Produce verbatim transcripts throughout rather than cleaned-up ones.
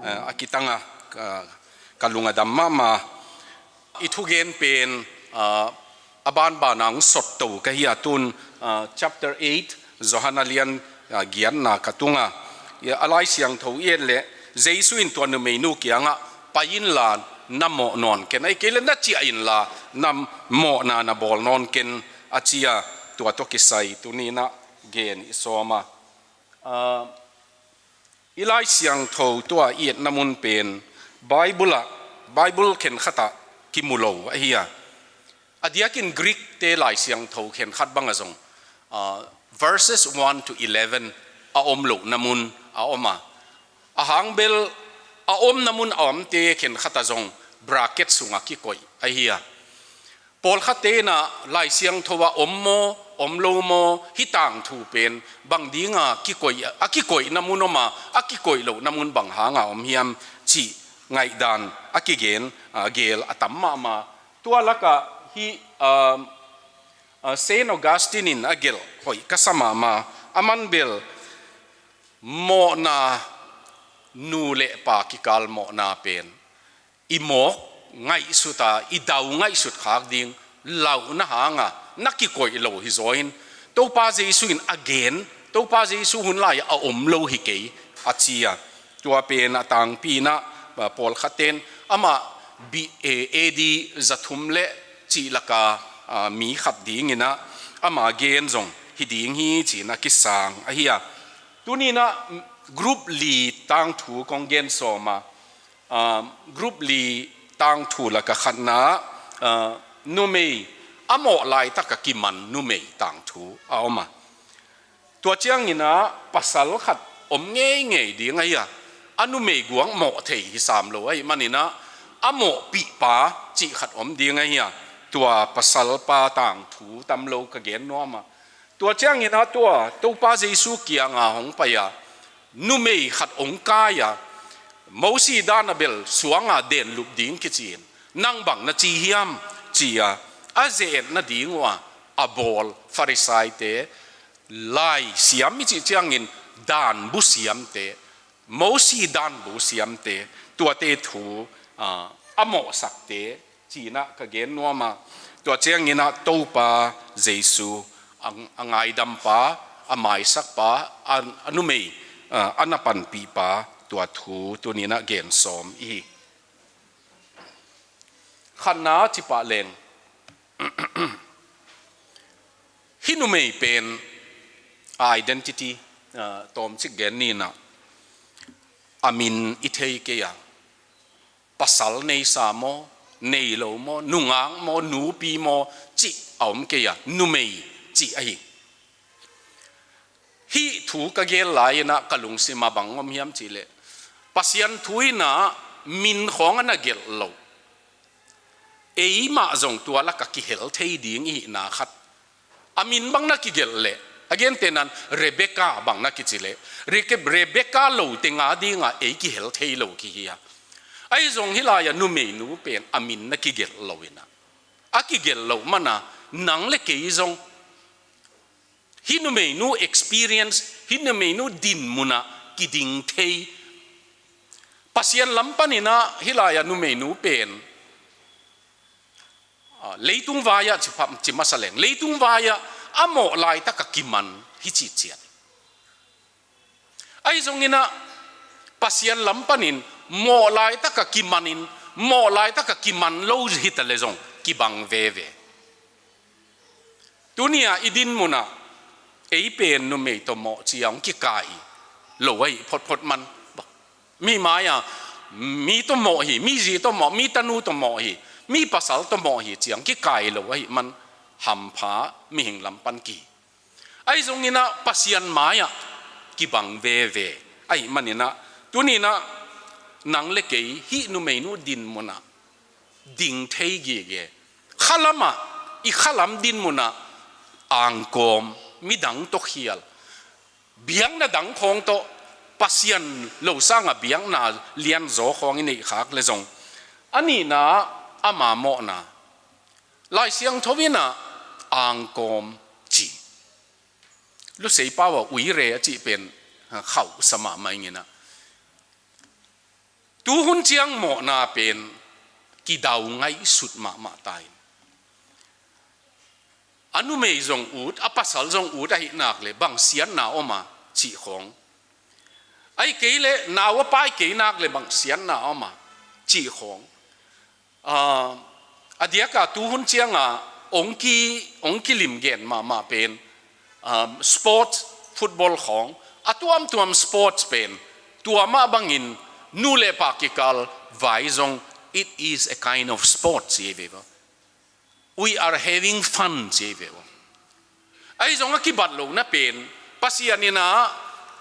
A kitanga ka, ka lung a dam mahmah. I thugen pen a banbana hong sotto ka hi a, tun chapter eight, Johan a lian giatna ka tunga a Lai Siangtho i et leh Jesu in tua numeinu kiangah, "Pai inla na mawh nawn ken, ahih kei leh na ciah inla na mawhna na bawl nawn ken," a ci a, tua tawh kisai tuni-in ah gen i sawm a. I Lai Siangtho tua i etna mun pen Bible ah, Bible khenkhat ah kimu lo ahi a. A diakin Greek te Lai Siangtho khenkhat bangah zong verses one to eleven a om lohna mun a om a. A hang bel a omna mun a omte khenkhat ah zong bracket sungah kikoih ahi a. Pawlkhatte in ah Lai Siangtho ah om maw, om lo maw, hih tangthu pen bang dinga kikoih, a kikoihna mun om a, a kikoih lohna mun bang hanga om hiam cih ngaihdan a kigen, a gel a tam mahmah. Tua lakah hih, um, uh, Saint Augustine in a gelh hoih ka sa mahmah. Aman bel mawhna, nu le pa kikal mawhna pen i mawk ngaihsut a, i dau ngaihsut khak ding lauhna hanga na kikoih lo hi zaw in, Topa Jesu in a gen, Topa Jesu hun lai-ah a om lo hi kei a ci a. Tua pen a tangpi in ah, a, pawlkhatte in amah bi-, e, A D zathum le cih laka, a, mi khat dingin ah ama gen zong hi ding hi ci-in ah kisang ahi a. Tuni-in ah group li tangthu kong gen sawm a. Aa, group li tangthu laka khatna, aa, numei a mawh laitaka kiman numei tangthu a om a. Tua ciangin ah pasal khat om ngeingei ding ahi a, a numei guak mawh thei hi sam lo ahih manin ah, a mawhpihpa cih khat om ding ahi a, tua pasalpa tangthu tam lo ka gen nuam a. Tua ciangin ah tua Topa Jesu kianga hong pai a, numei khat hong kai a, Mosi dan a bel suanga denlup ding kici in, "Nang bang na ci hiam?" ci a, a ze-et nading uh a, a bawl Farisaite, lai siam i cih ciangin dan bu siamte, Mosi dan bu siamte, tuate thu, aa, a mawhsakte, ci-in ah ka gen nuam a. Tua ciangin ah Topa Jesu a, a ngaidampa, a maisakpa, a, a numei, a, a na panpihpa, tua thu tuni-in ah gen sawm i hi. Khatna cipah leng, hih numei pen a identity, a, tawmcik gen ni-in ah, a min i thei kei a, pasal neisa maw, nei lo maw, nungak maw, nupi maw, cih a om kei a, numei cih ahi. Hih thu ka gel lai-in ah ka lungsim ah bang om hiam cih leh, Pasian thu in ah min khawng a na gelh lo. Eimah zong tua lakah kihel thei ding i hihna khat. A min bang na kigelh leh, a gentehna-in Rebecca bang na kici leh, Reke-, Rebecca lo teng a dingah ei kihel thei lo kihi a. Ahi zong hih lai-ah numeinu pen a min na kigelh lo-in ah, a kigelh loh man a, nang le kei zong hih numeinu experience, hih numeinu din munah kiding thei. Pasian lam panin ah hih lai-ah numeinu pen, ah, leitung vai-ah ci pha-, ci masa leng, leitung vai-ah a mawh laitak a kiman hi cih ciat. Ahi zongin ah Pasian lam panin mawh laitak a kimanin, mawh laitak a kiman lo hi ta leh zong kibang veve. Tuni-ah i din munah ei pen numei tawh mawh ci-a hong kikai lo ahi photphot man. Mi mai-ah mi tawh mawh hi, mi zi tawh mawh, mi tanu tawh mawh hi, mi pasal tawh mawh hi ci-a hong kikai lo ahih man hampha mihing lam pan kihi. Ahi zongin ah Pasian mai-ah kibang veve ahih manin ah, tuni-in ah nang le kei hih numeinu din munah ding thei gige. Khalamah, i khalam din munah angkawm, midang tawh khial, biakna dang khawng tawh, Pasian lo sangah biakna lianzaw khawng i neih khak leh zong, a nihna ama mawhna, Lai Siangtho in ah angkawm ci. Lusei pau-ah uire a cih pen khauhsa mahmah ing in ah, Tuhun ciang mawhna pen kidau ngaihsut mahmah ta in, a numei zong ut, a pasal zong ut ahih nak le bang siatna om a cih khawng, ahih kei le nau a pai kei nak le bang siatna om a cih khawng. Ah, a diaka tuhun cianga ong ki, ong kilim gen mahmah pen, ah, sports, football khawng, a tuamtuam sports pen tua mah bangin nu le pa kikal vai zong, it is a kind of sport, ci ei ve ua. We are having fun, ci ei ve ua. Ahi zong a kibat lohna pen Pasian in ah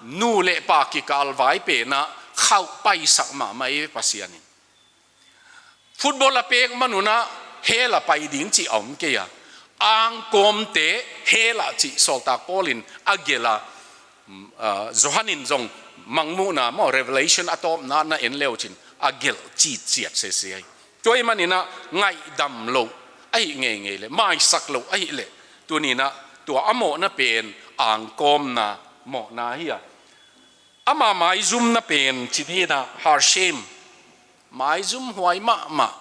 nu le pa kikal vai pen ah khauh paisak mahmah ei ve Pasian in. Football a pek man un ah hell a pai ding cih a om kei a, angkawmte hell ah cih sawltak Paul in a gelh a, mm, ah, Johan in zong Mangmuhna maw, Revelation a tawpna na en le uh cin a gelh citciat sese ahi. Tua ahih manin ah ngaihdam loh ahih ngeingei le, maisak loh ahih leh, tuni in ah tua a mawhna pen angkawmna mawhna hi a, ama maizumna pen ci ni in ah Hashem, maizum huai mahmah.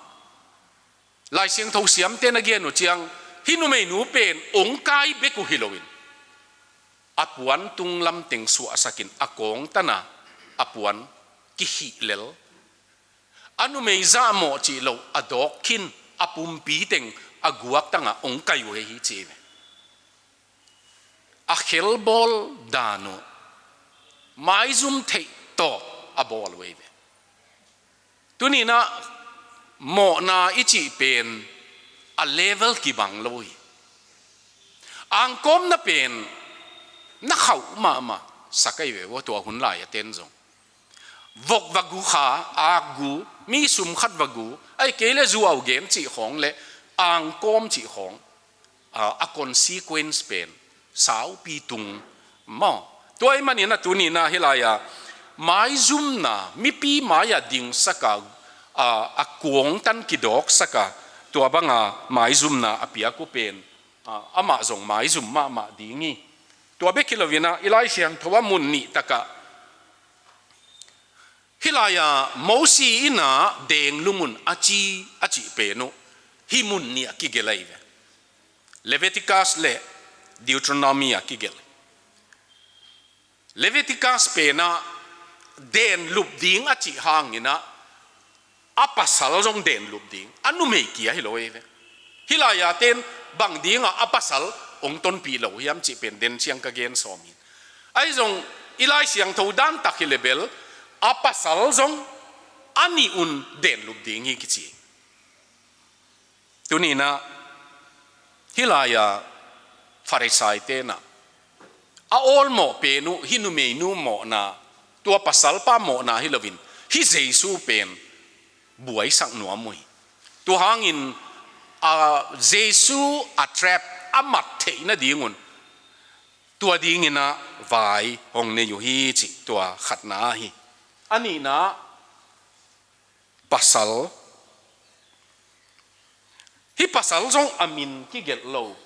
Lai Siangtho siamte na gen uh ciang, hih numeinu pen ong kai bek uh hi loin, a puan tung lam teng suahsak in a kawng tan a, a puan kikhih lel. A numei zahmawh cih loh a dawk khin, a pumpi teng a guak tang a ong kai uh hi ci hi ve. A khelbawl dan uh maizum theih tawh a bawl uh hi ve. Tuni in ah mawhna i cih pen a level kibang lo hi. Angkawmna pen na khauh mahmah sak ahi ve ua, tua hun lai a ten zong. Vok va gu kha, ak gu, mi sum khat va gu, ahih kei le zuau gen cih khawng le angkawm cih khawng, a, a consequence pen saupi tung maw. Tua ahih manin ah tuni in ah hih lai-ah maizumna, mipi mai-ah dingsak a, a, a kuang tan kidawksak a, tua banga maizumna a piak uh pen, a, amah zong maizum mahmah ding hi. Tua bek hi loin ah i Lai Siangtho ah mun nih takah, hih lai-ah Mosi in ah deng lum un a ci, a cih pen uh hih mun nih ah kigelh ahi ve. Leviticus le Deuteronomy ah kigelh. Leviticus pen ah den lup ding a cih hangin ah, a pasal zong den lup ding, a numei kia hi lo ahi ve. Hih lai-ah ten bang dingah a pasal ong tonpih lo hiam cih pen den ciang ka gen sawm hi. Ahi zong i Lai Siangtho dan tak hi le bel, a pasal zong a nih un den lup ding hi kici. Tuni in ah hih lai-ah Farisai ten ah a awlmawh pen uh hih numeinu mawhna, tua pasalpa mawhna hi loin, hih Jesu pen buaisak nuam uh hi. Tua hangin, a, Jesu a trap, a mat theih nadingun tua dingin ah vai hong nei uh hi cih tua khatna ahi. A nihna, pasal. Hih pasal zong a min kigelh lo.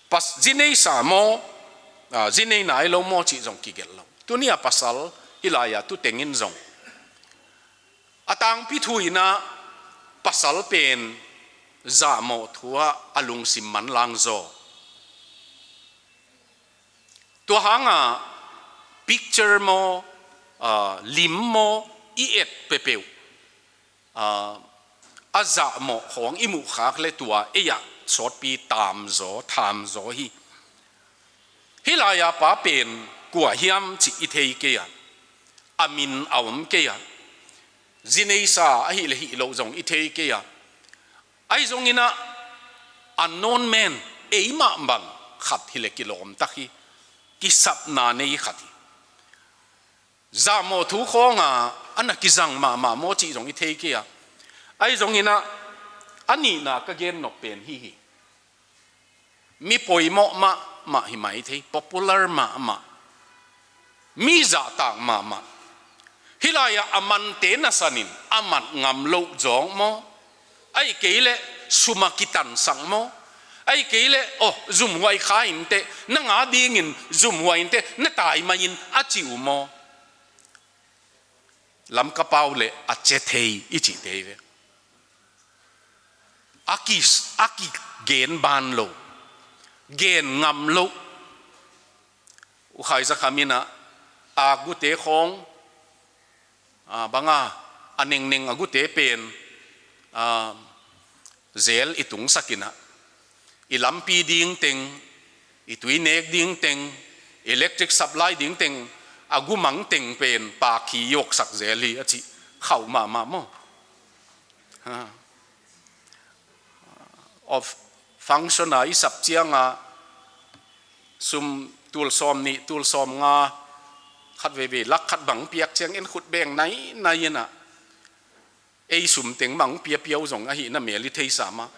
Pas, zi nei sa maw, a, zi nei nai lo maw cih zong kigelh lo. Tuni a pasal hih lai-ah tu tengin zong, a tangpi thu in ah pasal pen zahmawh thu ah a lungsim manlang zaw. Tua hangah picture maw, a, lim maw i et peuhpeuh, a, a zahmawh khawng i muhkhak le tua ei-ah sawtpi tamzaw, thamzaw hi. Hih lai-ah pa pen kua hiam cih i thei kei a, a min a om kei a, zi nei sa ahih le hih loh zong i thei kei a, ahi zongin ah unknown man, eimah bang khat hi le kilawm tak hi, kisapna nei khat hi. Zahmawh thu khawnga a na kizang mahmah maw cih zong i thei kei a, ahi zongin ah a nihna ka gen nop pen hih hi. Mi poimawh mahmah hi mai thei, popular mahmah, mi zahtak mahmah. Hih lai-ah a mante nasanin a mat ngam loh zawng maw, ahih kei leh sum a kitansak maw, ahih kei leh, aw, zumhuai kha inteh, nang a dingin zumhuai inteh, na tai mah in a ci uh maw. Lamka pau le a cia thei i cihte hi ve. A ki, a kigen ban lo, gen ngam lo. U Khai Za Kham in ah a gute khawng, a, banga, a nengneng a gute pen, a, zel i tungsak in ah, i lampi ding teng, i tui nek ding teng, electric supply ding teng, a gumang teng pen pakhi i awksak zel hi a cih khauh mahmah maw. Ha. Of function a i sap cianga sum tul sawm nih, tul sawm nga, khat veivei lak khat bang piak ciang en khut beng nai nai in ah, ei sum teng mang piapiau zong ahihna mel i theisa mah.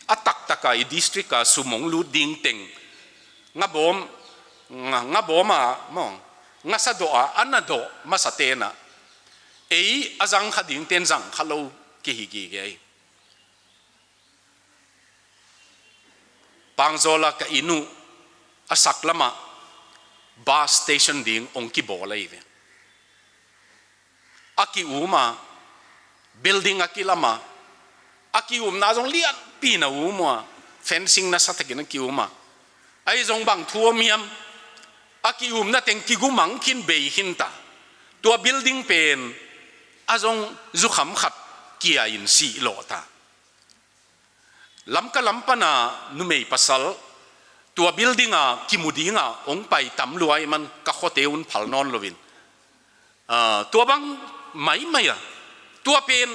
A taktaka i district a sum hong lut ding teng nga bawm, nga, nga bawm a maw, nga sa dawh a, a na dawh masa ten ah, ei a zang kha ding ten zang kha lo kihi gige hi. Pangzawl a ka inn uh a sak lamah bus station ding hong kibawl ahi ve. A ki-um a, building a kilam a, a ki-umna zong lianpi na um uh a, fencing nasa takin a ki-um a. Ahi zong bang thu om hiam, a ki-umna teng kigumang khin bei khin ta. Tua building pen a zong zukham khat kia in sih lawh ta. Lamka lam pana numei pasal tua building a kimu dinga hong pai tam lua ahih man ka khuate un phal nawn loin, ah, tua bang maimai a, tua pen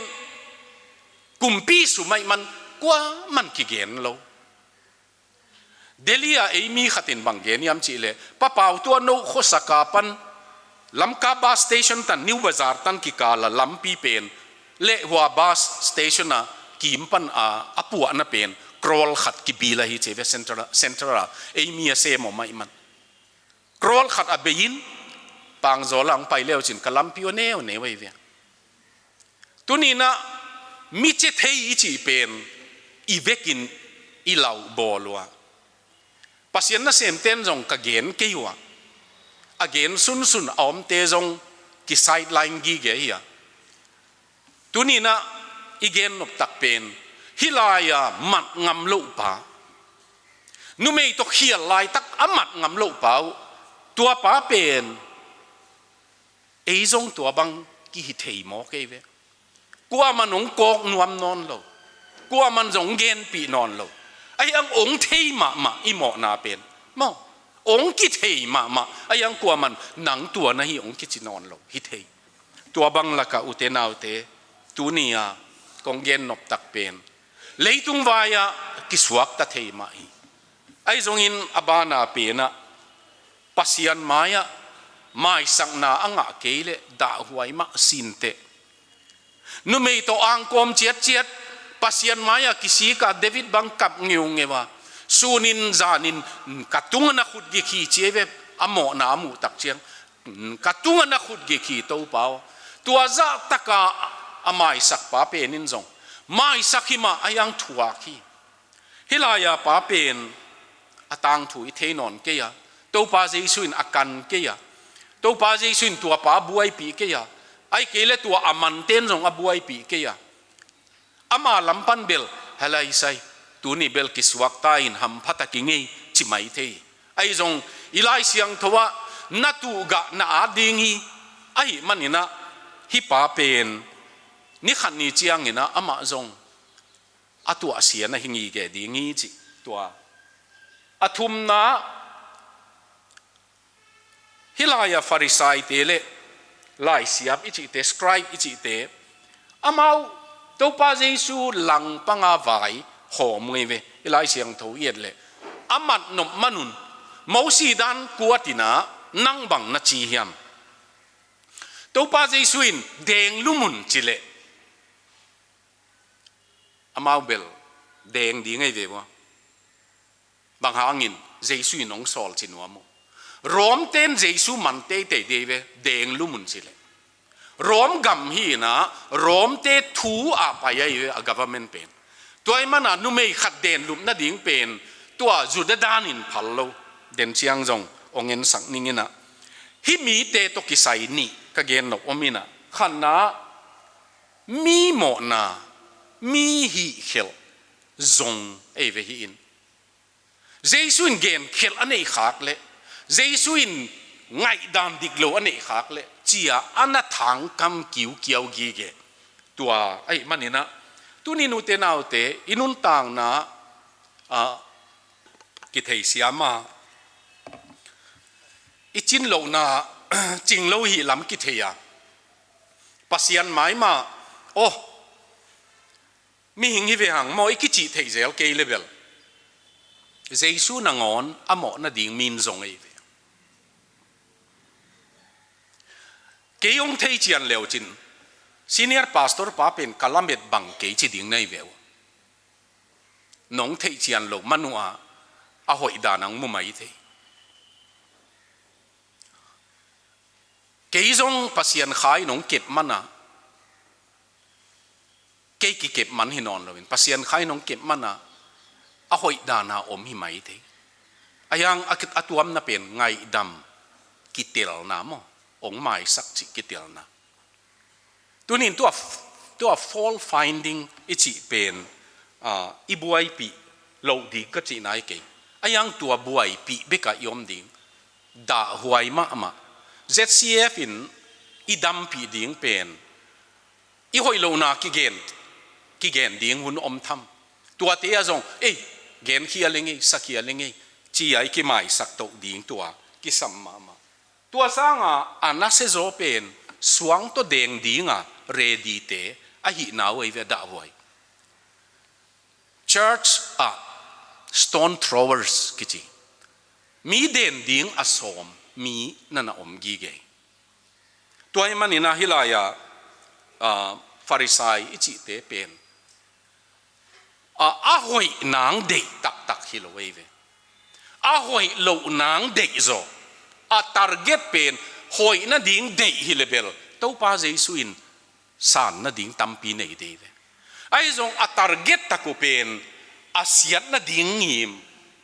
kumpi sum ahih man kuaman kigen lo. Delhi a ei mi khatin bang gen hiam cihleh, Pa Pau, tua no khuasaka pan Lamka bus station tan New Bazar tan kikala lampi pen le hua bus station a kim pan a, a puahna pen crore khat kibil ahi ci ve, central, central a ei mi a sem om ahih man. Crore khat a bei in Pangzawl a hong pai leucin ka lampi uh a neu neu ahi ve. Tuni in ah mi cia thei i cih pen i vekin i lau bawl uh a, Pasian nasemten zong ka gen kei uh a, a gen sunsun a omte zong ki sideline gige hi a. Tuni in ah i gen noptak pen hih lai-a mat ngam loh pa, numei tawh khial laitak a mat ngam loh pa uh, tua pa pen ei zong tua bang kihi thei maw kei ve. Kuaman hong kawk nuam nawn lo, kuaman zong genpih nawn lo. Ahi hang hong thei mahmah i mawhna pen maw, hong kithei mahmah, ahi hang kuaman nang tua na hi hong kici nawn lo hi thei. Tua bang lakah ute naute, tuni-a kong gen noptak pen leitung vai-ah kisuakta thei mah hi. Ahi zongin a bana penah Pasian mai-ah maisakna a ngah kei leh dahhuai mah sinteh. Numei tawh angkawm ciatciat Pasian mai-ah kisika David bang kap ngeungeu a, sunin zanin ka tungah na khut gik hi ci ei ve. A mawhna a muhtak ciang, ka tungah na khut gik hi Topa aw. Tua zahtaka a maisak pa penin zong maisak hi mah, ahi hang thuak hi. Hih lai-a pa pen a tangthu i thei nawn kei a, Topa Jesu in a kan kei a, Topa Jesu in tua pa a buaipih kei a, ahih kei leh tua a manten zong a buaipih kei a, ama lam pan bel, "Helai sai, tuni bel kisuakta in hamphatak i ngei," ci mai thei. Ahi zong i Lai Siangtho ah, "Na tuh gah na at ding hi," ahih manin ah hih pa pen ni khat ni ciangin ah amah zong a tuahsia na hi ngige ding hi cih tua. A thumna, hih lai-a Farisaite le laisiam i cihte, scribe i cihte, amau Topa Jesu langpanga vai hawm ngei ve. Hih Lai Siangtho i et leh a mat nop manun, Mosi dan kuat in ah nang bang na ci hiam? Topa Jesu in deng lum un ci leh amau bel deng ding ahi ve ua. Bang hangin Jesu in hong sawl ci nuam uh. Rom ten Jesu man teitei dei ve, deng lum un ci leh. Rom gam hi in ah, Rom te thu a pai ahi ve, a government pen. Tua ahih manin ah numei khat den lup nading pen tua Judah danin phal lo. Den ciang zong hong ensak ning in ah, hih mite tawh kisai nih ka gen nop om inah, khatna, mi mawhna, mi hihkhelh zong ei ve hi in. Jesu in genkhelh a neih khak leh, Jesu in ngaihdan dik lo a neih khak leh, cia a na thangkam kiukiau gige. Tua ahih maninah, tuni nute naute, i nuntakna, ah, kithei siama, i cin lohna, cing lo hi lam kithei a, Pasian maimah, oh, mihing hi ve hang maw, i kicih theih zel kei le bel, Jesu nangawn a mawh nading min zong ei ve. Kei hong thei cian leucin, senior pastor pa pen ka lamet bang kei ci ding nei ve uh. Nong theih cian lo man uh a, a hoih dan ang mu mai thei. Kei zong Pasian khai nong kep mana, kei kikep man hi nawn loin, Pasian khai nong kep mana, a hoih dana om hi mai thei. A yang a kit-, a tuamna pen ngaihdam kitelna maw, ong maisak cih kitelna. Tunin tua, tua fault finding i cih pen, ah, i buaipih loh ding ka cihna hi kei. A yang tua buaipih bekah i om ding. Dahhuai mahmah. Z C F in i dampih ding pen, i hoih lohna kigen, kigen ding hun om tham. Tuate a zong, ei, genkhia le ngei, sakhia le ngei, ci-a i kimaisak toh ding tua kisam mahmah. Tua sanga a nasia zaw pen suang tawh deng dinga ready-te ahihna uh ei ve, dahhuai. Church ah stone throwers kici, mi den ding a sawm mi nana om gige. Tua ahih maninah hih lai-a, ah, Farisai i cihte pen, a, a hoih nang deih taktak hi lo ei ve. A hoih loh nang deih zaw. A target pen hoih nading deih hi le bel, Topa Jesu in san nading tampi nei dei ve. Ahi zong a target tak uh pen a siat nading ngim,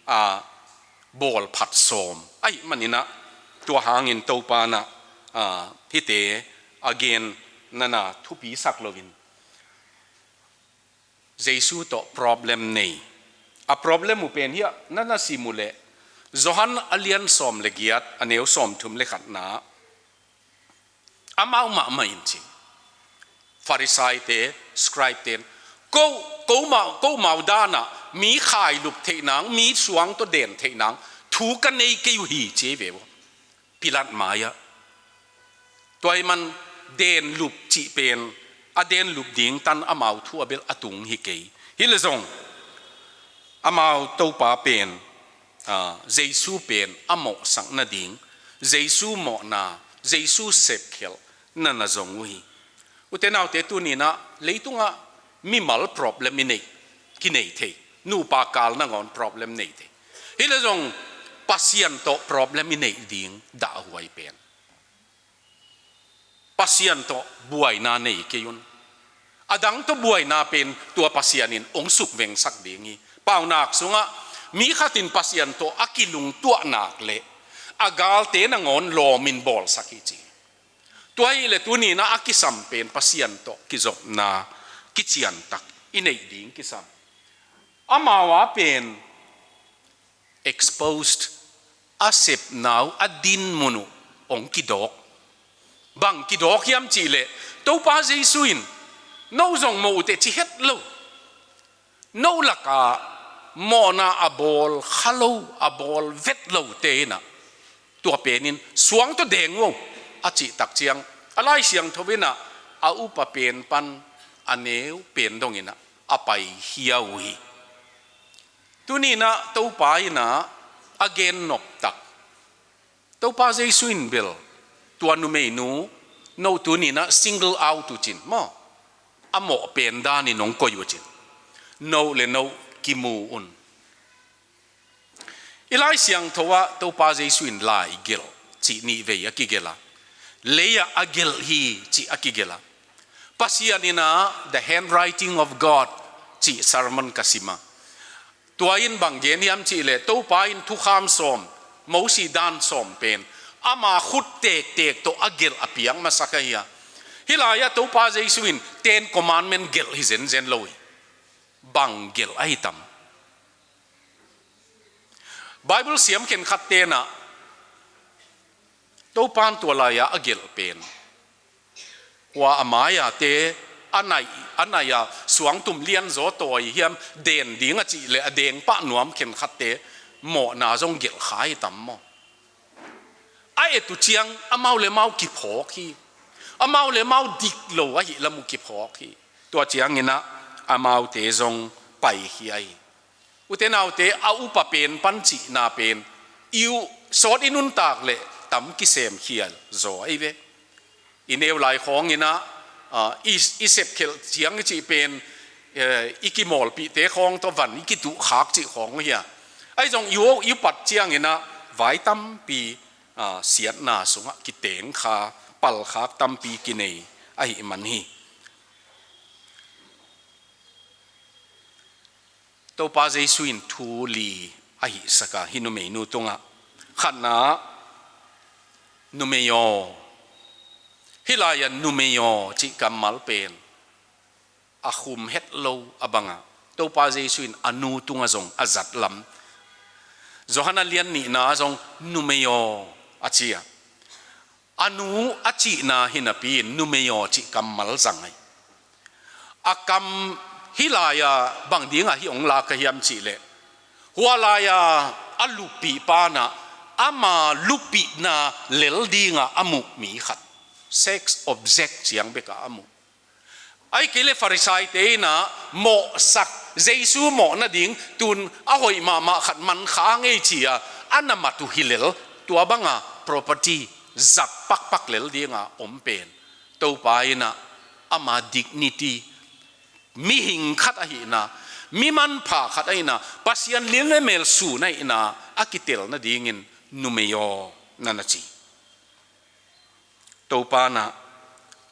a, bawlphat sawm. Ahih maninah tua hangin Topa nah, a, hihte a gen nana thupi sak loin, Jesu tawh problem nei. A problem uh pen hiah nana sim uh leh, Johan a lian sawm le giat, a neu sawmthum le khatna, amau mahmah in ci. Farisai-te, scribe-te in, ko, ko mau, ko mau danah mi khailup theih nang, mi suang tawh den theih nang thu ka nei kei uh hi, ci ei ve uh. Pilat mai-ah. Tua ahih man denlup cih pen, a denlup ding tan amau thu a bel a tung hi kei. Hi le zong, amau Topa pen, a, Jesu pen a mawhsak nading, Jesu mawhna, Jesu sepkhelh nana zong uh hi. Ute naute, tuninah leitungah mimal problem i neih, kinei thei. Nupa kal nangawn problem nei thei. Hi le zong Pasian tawh problem i neih ding dahhuai pen, Pasian tawh buaina nei kei un. A dang tawh buaina pen tua Pasian in ong sukvengsak ding hi. Paunak sungah mi khat in Pasian tawh a kilungtuah nak leh a galte nangawn lawmin bawlsak hi, ci. Tua hileh tuninah a kisam pen Pasian tawh kizopna kiciantak i neih ding kisam. Amau a pen exposed, a sepna uh, a dinmun uh ong kidawk. Bang kidawk hiam cihleh, Topa Jesu in, no zong mawh uh teh, ci het lo. No lakah mawhna a bawl kha lo, a bawl vet lote inah, tua penin suang tawh deng uh o, a cih tak ciang, a Lai Siangtho inah a upa pen pan a neu pen dong inah a paikhia uh hi. Tuninah Topa inah a gen nop tak, Topa Jesu in bel tua numeinu, no tuninah single out uh cin maw, a mawh pen danin ong koih uh cin, no le no kimu un. I Lai Siangtho ah Topa Jesu in laigelh cih nih vei a kigelh a, lei-ah a gelh hi cih a kigelh a, Pasian inah the handwriting of God cih sermon ka sim a, tua in bang gen hiam cihleh, Topa in thukham sawm, Mosi dan sawm pen Ama khut tektek tawh a gelh a piak masak ahi a. Hih lai-ah Topa Jesu in Ten Commandment gelh hi zenzen lo hi. Bang gelh ahi tam? Bible siam khenkhat tenah Topa in tua lai-ah a gelh pen, kua a mai-a te a nai, a nai-a suangtum lianzaw tawi hiam den ding a cih leh a deng pah nuam khenkhatte mawhna zong gelh kha hi tam maw? A et uh ciang amau le amau kiphawk hi. Amau le amau dik lo ahih lam uh kiphawk hi. Tua cianginah amaute zong paikhia hi. Ute naute, a upa pen pan cihna pen i uh sawt i nuntak leh tam kisemkhial zaw ahi ve. I neu lai khawnginah, ah, i, i sepkhelh ciang i cih pen, eh, i kimawlpihte khawng tawh van i kituhkhak cih khawng hi a. Ahi zong i u, i upat cianginah vai tampi, ah, siatna sungah kitengkha, palkhak tampi kinei ahih man hi. Topa Jesu in thu li a hihsak a, hih numeinu tungah, khatna, "Numei aw." Hih lai-ah "Numei aw" cih kammal pen a khum het lo a bangah Topa Jesu in a nu tungah zong a zat lam. Johan a lian nihna zong "Numei aw" a ci a. A nu a cihna hi napi in "Numei aw" cih kammal zang ahi. A kam hih lai-ah bang dingah hih hong lak ka hiam cih leh, hua lai-ah a luppih panah ama luppihna lel dingah a muh mi khat, sex object ciang bekah a muh. Ahih kei leh Farisaite inah mawhsak, Jesu mawh nading tun a hoih mahmah khat man kha ngei ci-a a na mat uh hi lel, tua banga property zat pakpak lel dinga om pen, Topa inah ama dignity, mihing khat ahihna, mi manpha khat ahihna, Pasian lian le mel sun ahihna a kitel nadingin "Numei aw" na na ci. Topa inah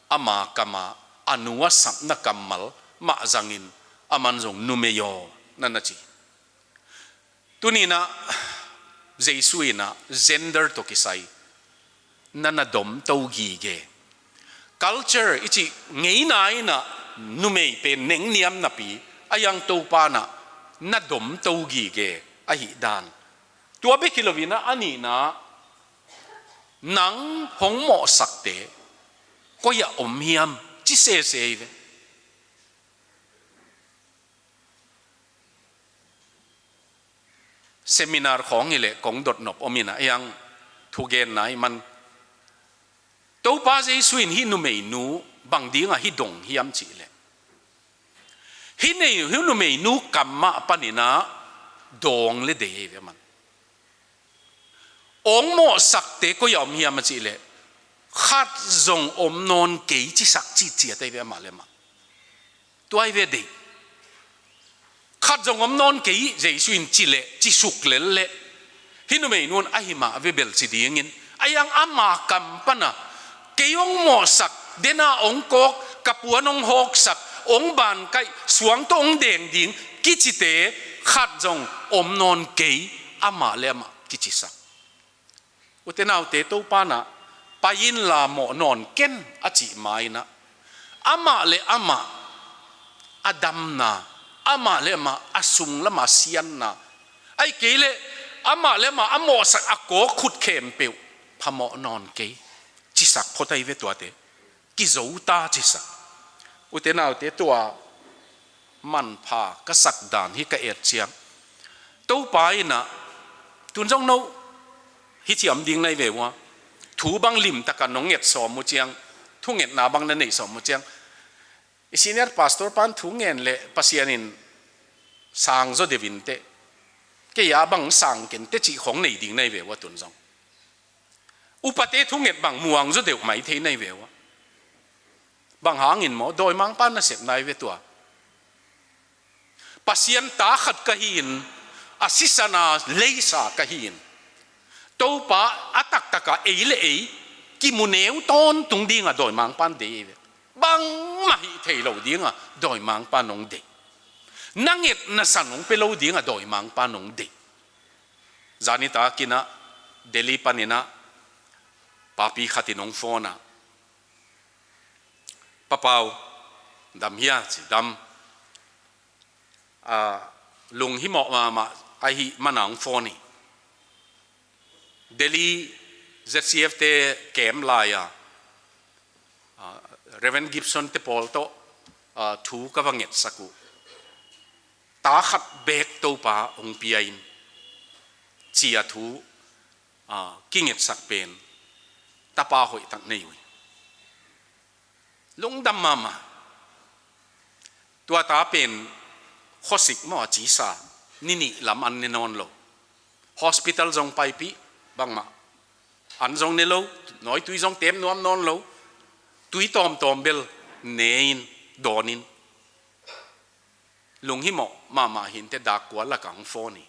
ama kamah a nu a sapna kammal mah zangin aman zong "Numei aw" na na ci. Tuninah Jesu inah gender tawh kisai na na domto gige. Culture i cih ngeina inah numei pen nengniam napi, a yang Topa inah na domto gige ahih dan. Tua bek hi loinah a nihna, "Nang hong mawhsakte koi-ah om hiam?" ci sese hi ve. Seminar khawng hi leh kong dotnop om inah, a yang thugenna i man. Topa Jesu in hih numeinu bang dingah hih dong hiam cih leh, hih nei, hih numeinu kam mah paninah dawng le dei hi ve aman. "Ong mawhsakte koi-ah om hiam?" a cih leh, "Khat zong om nawn kei," cisak citciat ahi ve amah le amah. Tua hi ve dei. "Khat zong om nawn kei," Jesu in ci leh, ci suk lel leh, hih numeinu in ahi mah ve bel ci dingin, a yang ama kam pana, "Kei ong mawhsak, dena ong kawk, ka puan ong hawksak, ong bankaih, suang tawh ong deng ding," kicite khat zong om nawn kei, amah le amah kicisak. Ute naute, Topa inah, "Pai inla mawh nawn ken," a cih ma inah, amah le amah a damna, amah le amah a sung lama sianna, ahih kei leh amah le amah a mawhsak a kawk khut khempeuh "Phamawh nawn kei," cisak phot ahi ve tuate. "Kizo ta," cisak. Ute naute, tua manpha ka sak dan hi ka et ciang, Topa inah, tun zong no hih ciam ding na hi ve ua, thu bang limtaka nong nget sawm uh ciang, thungetna bang na neih sawm uh ciang, i senior pastor pan thu ngen leh Pasian in sang zaw deuh inteh, kei a bang sang kenteh cih khawng nei ding na hi ve ua tun zong. Upate thunget bang muang zaw deuh mai thei na hi ve ua. Bang hangin maw? Dawimangpa nasepna hi ve tua. Pasian ta khat ka hi-in, a sisan a leisa ka hi-in, Topa a taktaka ei le ei kimu neu tawntung dinga dawimangpan dei hi ve. Bangmah hih thei lo dinga dawimangpan hong dei. Na ngetna san hong pia lo dinga dawimangpan hong dei. Zani takinah Delhi paninah Papi khat in hong phone a, "Papa aw, dam hia?" ci. "Dam." A, lunghimawh mahmah ahih mana hong phone hi. Delhi Z C F te camp lai-a, a, Reverend Gibson te pawl tawh, a, thu ka va ngetsak uh. Ta khat bek Topa hong pia in, ci-a thu, a, kingetsak pen tapa hoihtak nei uh hi. Lungdam mahmah. Tua ta pen khuasik maw, a cisa, ni nih lam an ne nawn lo. Hospital zong paipih, bangmah an zong ne lo, nawitui zong tem nuam nawn lo. Tui tawmtawm bel ne in, dawn in. Lunghimawh mahmah hi inteh, dak kua lakah hong phone hi.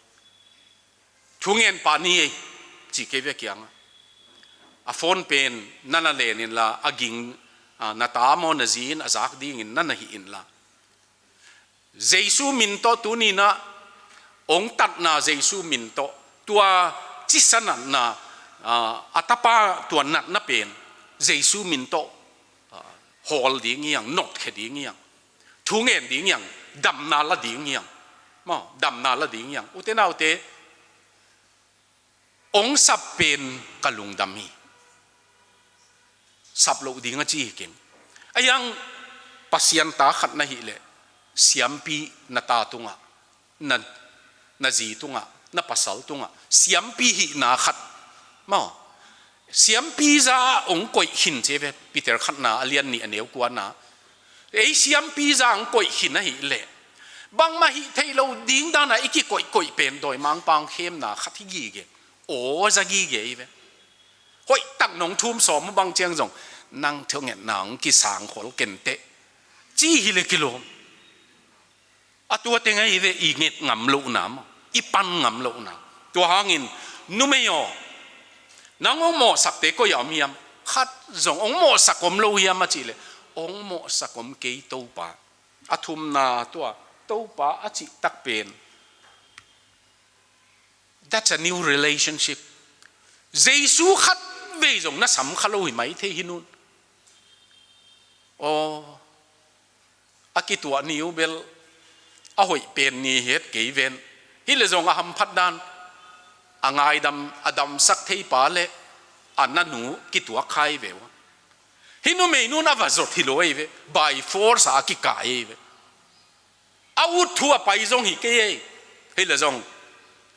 "Thungen pah ni ei," ci kei ve kiangah. "A phone pen na na len inla, a ging, a, na ta maw na zi in a zak dingin na na hih inla. Jesu min tawh tuni-in ah hong tatna Jesu min tawh, tua cisa natna, a, a tapa tua natna pen Jesu min tawh, a, hawl ding hi hang, notkhia ding hi hang, thungen ding hi hang, damna la ding hi hang. Maw, damna la ding hi hang." Ute naute, hong sap pen ka lungdam hi. Sap loh ding a ci hi keng. Ahi hang Pasian ta khat na hih leh, siampi na ta tungah, na, na zi tungah, na pasal tungah siampi hihna khat, maw, siampi za hong koih khin ci ve. Peter khatna a lian nih a neu kuana, "Ei siampi za hong koih khin ahih leh, bangmah hih theih loh ding dana i kikoihkoih pen dawimangpa hong khemna khat hi gige, aw za gige hi ve. Hoihtak nong thum sawm uh bang ciang zong, nang thungetna hong kisangkhol kenteh," ci hi leh kilawm. A tua teng ahi ve, i nget ngam lohna maw, i pan ngam lohna. Tua hangin, "Numei aw, nang hong mawhsakte koi-ah om hiam? Khat zong hong mawhsak om lo hiam?" a cih leh, "Hong mawhsak om kei, Topa." A thumna tua, "Topa," a cih tak pen, that's a new relationship. Jesu khat vei zong na sam kha lo hi mai thei hi nun. Aw, a kituah ni uh bel a hoih pen ni hi het kei ven. Hi leh zong a hamphat dan, a ngaidam, a damsak thei pa leh a nanu kituak kha hi ve uh. Hih numei nun a va zot hi lo ahi ve, by force a kikah ahi ve. A ut thu a pai zong hi kei ei. Hi leh zong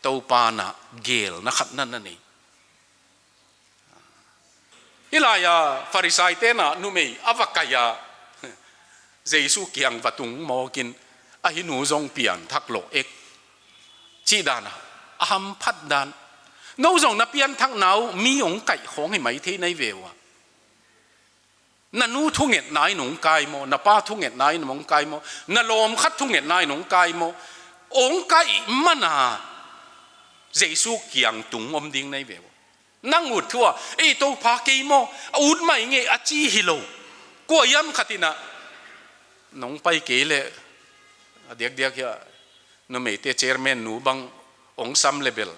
Topa na gelna khat na na nei. Hih lai-a Farisai-te na numei a va kai-a, Jesu kiang va tung mawkin, "A hih nu zong pianthak lawh ek," cih dana a hamphat dan. No zong na pianthakna uh mi hong kaih khawng hi mai thei nai ve uh a. Na nu thungetna in hong kai maw? Na pa thungetna in hong kai maw? Na lawm khat thungetna in hong kai maw? Hong kaih mana Jesu kiang tung om ding nai ve uh. Nang ut thu a, "Ei Topa, kei maw, a ut mai ngei," a ci hi lo. Kua hiam khat in ah, "Nong pai kei leh," a diakdiak hi a, numeite chairman nu bang hong sam leh bel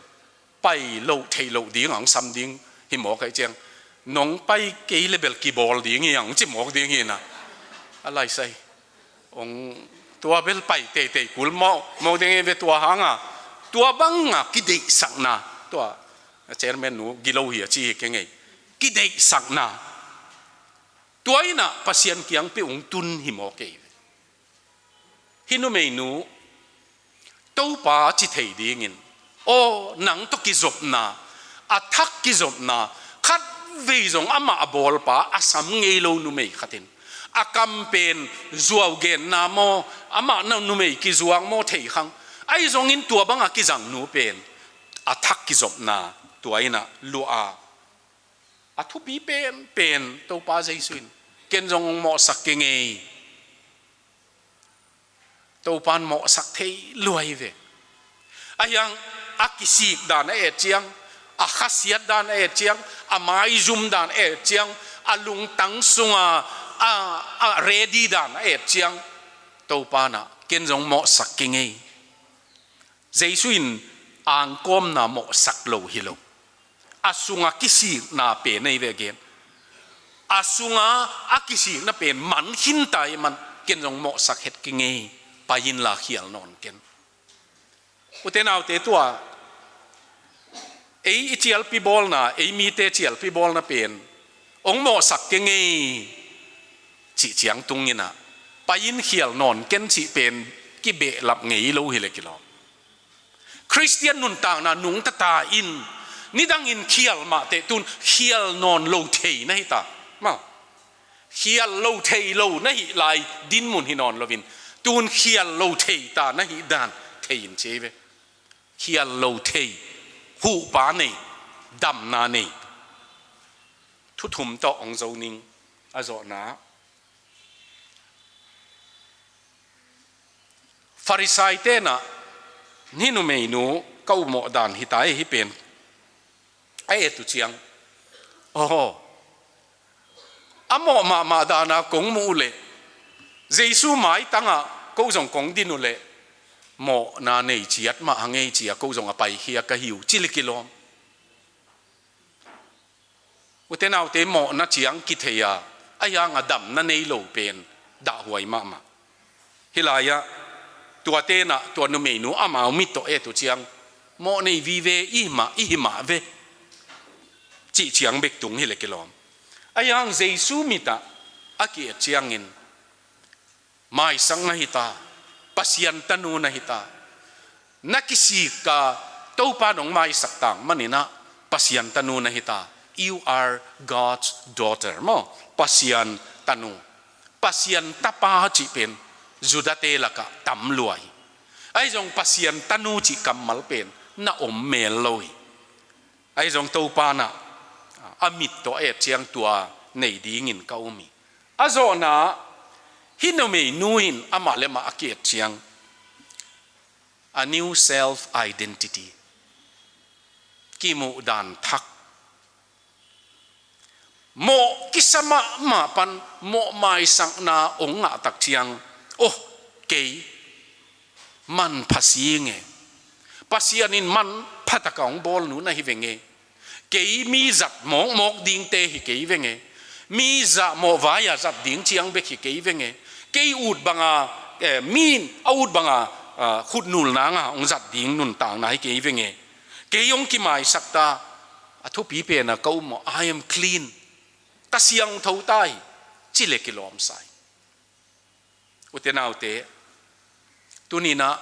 pai loh theih loh ding a hong sam ding hi mawk ahih ciang, "Nong pai kei leh bel kibawl ding hi hang," ci mawk ding hi na. A laisai. Hong tua bel pai teitei kul mawk, mawk ding hi ve tua hanga. Tua banga kideihsakna. Tua chairman nu gilo hi a ci hi kei ngei. Kideihsakna. Tua in ah Pasian kiang peuh hong tun hi mawk ei ve. Hih numeinu Topa ci thei dingin, aw, nang tawh kizopna, a thak kizopna, khat vei zong amah a bawlpa a sam ngei lo numei khat in, a kam pen zuau genna maw, amah na numei kizuak maw thei khang. Ahi zongin tua banga kizang nu pen a thak kizopna, tua in ah luah a, a thupi penpen Topa Jesu in, "Ken zong hong mawhsak keng ei." Topa in mawhsak thei lua hi ve. Ahi hang a kisik dan a et ciang, a khasiat dan a et ciang, a maizum dan a et ciang, a lungtang sunga a, a ready dan a et ciang, Topa in ah, "Ken zong mawhsak keng ei." Jesu in angkawmna mawhsak lo hi lo. A sunga kisikna pen ei ve gen. A sunga a kisikna pen man khinta i man ken zong mawhsak het kei ngei. Pai inla khial nawn ken. Ute naute tua ei i cialpi bawlna, ei mite cialpi bawlna pen hong mawhsak kei ngei cih ciang tunginah pai in khial nawn ken cih pen kibehlap ngei lo hi le kilawm. Khristian nuntakna nungta ta in nidangin khial mahteh tun khial nawn lo thei na hi ta. Mau. Khial lo thei lo na hih lai dinmun hi nawn loin tun khial lo thei ta na hih dan thei in ci ei ve. Khial lo thei, huhpa nei, damna nei. Thuthum tawh hong zo ning a zawhna. Farisai tenah hih numeinu ka upmawh dan hi ta ei hi pen a et uh ciang. Aw, a mawh mahmah dana kong muh uh leh Jesu maitangah ko zong kong din uh leh mawhna nei ciat mah a ngei cia ko zong a paikhia ka hi uh ci le kilawm. Ute naute mawhna ciang kithei a, a hiang a damna nei lo pen dahhuai mahmah. Hih lai-ah tua tenah tua numeinu amau mit tawh et uh ciang mawh nei vive i hi mah i hi mah ve cih ciang bek tung hi le kilawm. A hiang Jesu mitah a ki-et ciangin maisak na hi ta, Pasian tanu na hi ta. Na kisik a Topa nong maisak tang maninah Pasian tanu na hi ta. You are God's daughter maw? Pasian tanu. Pasian tapa cih pen Judate lakah tam lua hi. Ahi zong Pasian tanu cih kammal pen na om mel lo hi. Ahi zong Topa nah a mit tawh a et ciang tua nei dingin ka um hi. A zawhna hih numeinu in amah le mah a ki-et ciang a new self identity, kimuh dan thak. Mawh kisa mahmah pan mawh maisakna hong ngah tak ciang, oh, kei manpha si nge. Pasian in manpha taka hong bawl nu na hi venge. Kei mi zat mawkmawk dingte hi kei venge. Mi zah mawh vai-a zat ding ciang bek hi kei venge. Kei ut banga, eh, mi in a ut banga, ah, khutnul nanga hong zat ding nuntakna hi kei venge. Kei hong kimaisak ta, a thupi pena ka um maw, I am clean. Ka siangtho ta hi, ci le kilawm sa hi. Ute naute, tuninah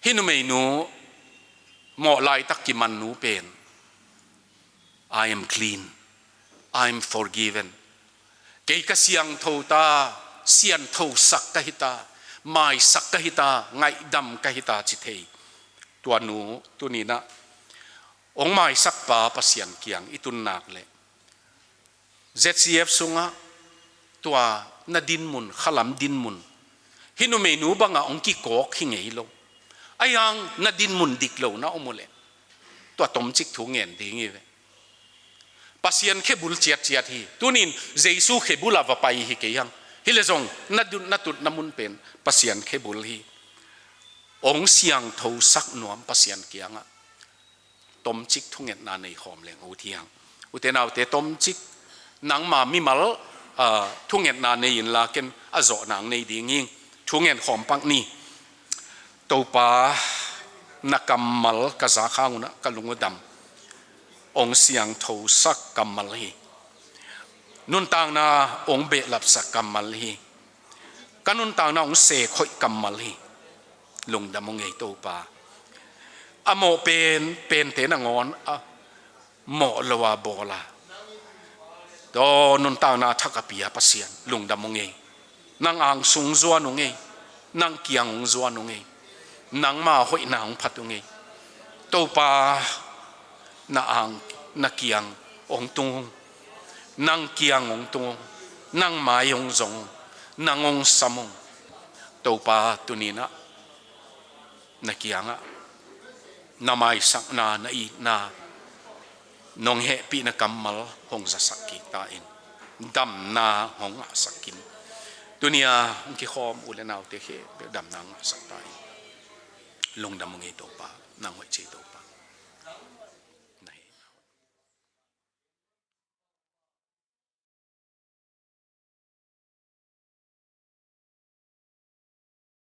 hih numeinu mawh laitak kiman nu pen, I am clean, I am forgiven. Kei ka siangtho ta, sianthosak ka hi ta, maisak ka hi ta, ngaihdam ka hi ta ci thei. Tua nu tuninah hong maisakpa Pasian kiang i tun nak leh Z C F sungah tua na dinmun, khalam dinmun, hih numeinu bangah hong kikawk hi ngei lo. A hiang na dinmun dik lo na om uh leh tua tomcik thu ngen ding hi ve. Pasian khebul ciatciat hi. Tunin Jesu khebul a va pai hi kei hang. Hi le zong na dun, na tutna mun pen Pasian khebul hi. Hong siangthosak nuam Pasian kiangah tomcik thungetna nei khawm leng ut hi hang. Ute naute tomcik nangma mimal, ah, thungetna nei inla ken a zawh nang nei ding hi. Thungen khawm pak ni. Topa, na kammal ka zak hang unah ka lung uh dam. Hong siangthosak kammal hi. Nuntakna hong behlapsak kammal hi. Ka nuntakna hong seek hoih kammal hi. Lungdam hong ei Topa. A mawh pen, pente nangawn a mawh lo a bawl a, tua nuntakna thak a pia Pasian, lungdam hong ei. Nang angsung zuan hong ei. Nang kiang hong zuan hong ei. Nangma hoihna hong phat hong ei. Topa, na ang, na kiang hong tung hong. Nang kiang hong tung hong. Nang mai hong zong hong. Nang hong sam hong. Topa, tuninah na kiangah na maisakna, na itna, nong hehpihna kammal hong zasak kik ta in, damna hong ngahsak in. Tunia hong kikhawm u le naute khempeuh damna hong ngahsak ta in. Lungdam hong ei Topa, nang hoih